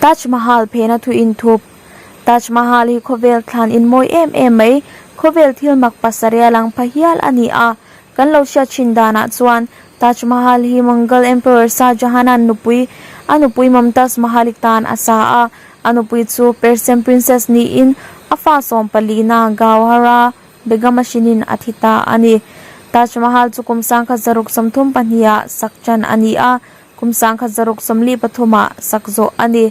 Taj Mahal phena thu inthup. Taj Mahal hi khawvel thlan in mawi em em mai, khawvel thil mak pasarih a lang pha hial a ni a. Kan lo hriat thin danah chuan Taj Mahal hi Mughal Emperor Shah Jahan-a'n nupui, a nupui Mumtaz Mahal-i tan a sa a. A nupui chu Persian princess niin a fa sawmpalina Gauhara Begum a hrinin a thi ta a ni. Taj Mahal chu kum 1632 ah sak tan a ni a. Kum 1643 ah sak zawh a ni.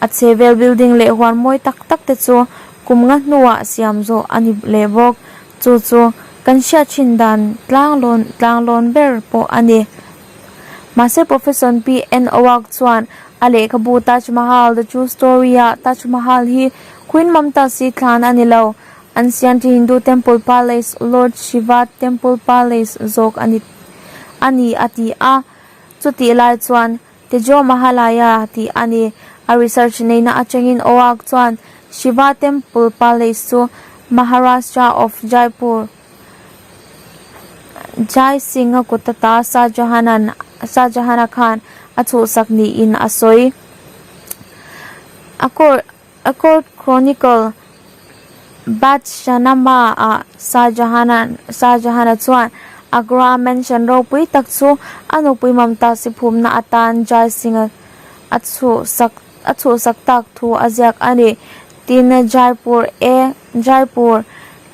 A chhevel building leh huan mawi tak tak te chu kum nga hnuah siam zawh a ni leh bawk. Chu chu kan hriat thin dan tlanglawn tlanglawn ber pawh a ni. Mahse Professor PN Owak chuan a lehkhabu Taj Mahal, The True Story ah Taj Mahal hi Queen Mumtaz-i thlan a ni lo, Ancient Hindu Temple Palace, Lord Shiva Temple Palace zawk a ni a ni a ti a. Chutih lai chuan Tejo Mahalaya tih a ni. A research neihna atangin Oak chuan Shiva Temple Palace chu Maharashtra of Jaipur Jai Singh-a kut ata Shah Jahan-a'n Shah Jahan-a khan a chhuhsak niin a sawi. A court A court chronicle Badshahnama ah Shah Jahan Shah Jahan-a chuan Agra mansion ropui tak chu a nupui Mumtaz-i phumna atan Jai Singh-a a chhuhsak a chhuhsak tak thu a ziak a ni. Tin, Jaipur A Jaipur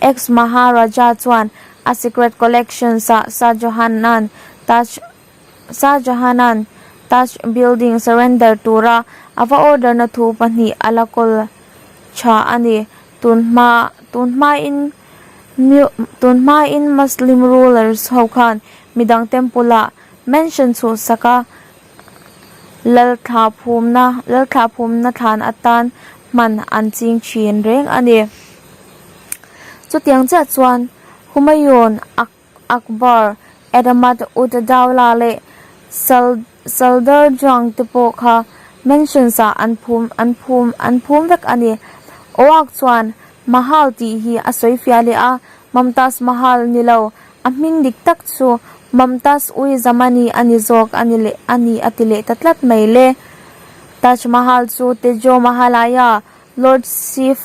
ex-Maharaja chuan a secret collections-ah Shah Jahan-a'n Taj Shah Jahan-a'n Taj Building surrender tura a va order na thu pahnih a la kawl tha a ni. Tunhma tunhmain tunhmain Muslim rulers ho khan midang temple ah mansion chhuhsak a lalthla phumna lalthla phumna thlan atan hman an ching thin reng a ni. Chutiang chiah chuan Humayun a. Akbar, Edamat ud Dawla leh Sal Saldar Jung te pawh kha mansions ah an phum an phum an phum vek a ni. Oak chuan Mahal tih hi a sawi fiah leh a, Mumtaz Mahal ni lo, a hming dik tak chu Mumtaz ui Zamani a ni zawk a ni leh a ni a ti leh ta tlat mai le. Taj Mahal chu Tejo Mahalaya Lord Shiv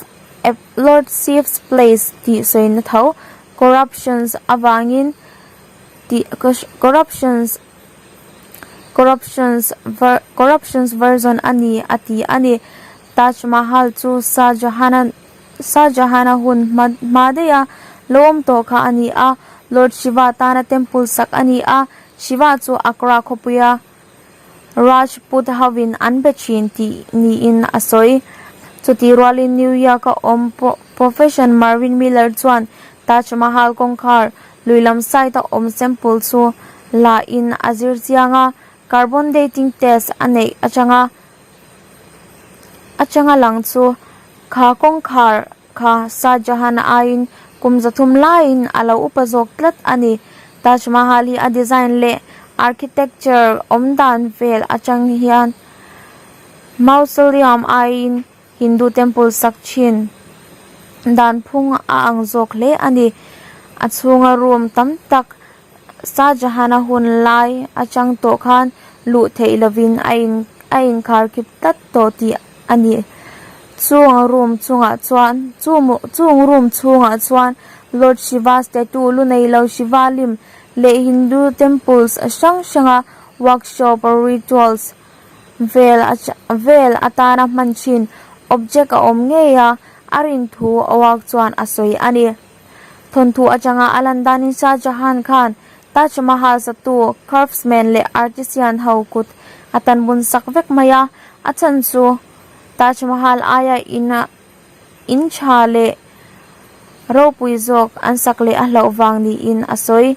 Lord Shiv's Place tih sawina tho Corruptions avangin tih corruptions corruptions corruptions version a ni a ti a ni. Taj Mahal chu Shah Jahan Shah Jahan-a hun hma hma daih a lo awm tawh kha a ni a, Lord Shiva tana temple sak a ni a, Shiva chu Agra khawpuia Rajput hovin an be thin tih niin a sawi. Chutih rualin New York-a awm Profession Marvin Miller chuan Taj Mahal kawngkhar lui lam side-a awm sample chu la in a zir chiang a, carbon dating test a neih atanga atanga lang chu kha kawngkhar kha Shah Jahan aiin kum 300 laiin a lo upa zawk tlat a ni. Taj Mahal hi a design leh architecture awm dan vel atang hian mausoleum aiin Hindu temple sak thin dan phung a ang zawk hle a ni. A chhunga room tam tak Shah Jahan-a hun lai atang tawh khan luh theih lovin a in a inkharkhip tlat tawh tih a ni. Chung room chungah chuan chung room chhungah chuan Lord Shiva statue lu nei lo Shiva lim leh Hindu temples hrang hranga workshop rituals vel vel atana hman thin object a awm ngei a, a rin thu Oak chuan a sawi a ni. Thawnthu atanga a lan danin Shah Jahan khan Taj Mahal satu craftsman leh artisan ho kut a tan bun sak vek mai a, a chhan chu Taj Mahal aia in in tha leh ropui zawk an sak leh a hlauh vang niin a sawi.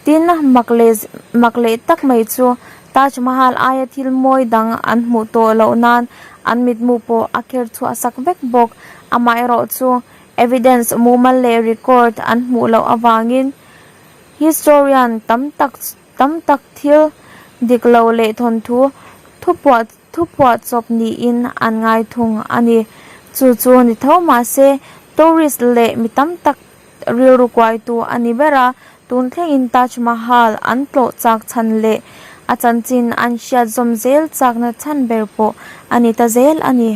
Tin, mak leh mak leh tak mai chu Taj Mahal aia thil mawi dang an hmuh tawh loh nan an mitmu pawh a kher chhuah sak vek bawk. Amaherawhchu Evidence mumal leh record an hmuh loh avangin historian tam tak tam tak thil dik lo leh thawnthu thupuah thupuah chawp niin an ngai thung a ni. Chu chu ni tho mahse tourist leh mi tam tak rilru kuaitu a ni ber a, tun thlengin Taj Mahal an tlawh chak chhan leh A chanchin an hriat zawm zel chakna chhan ber pawh a ni ta zel a ni.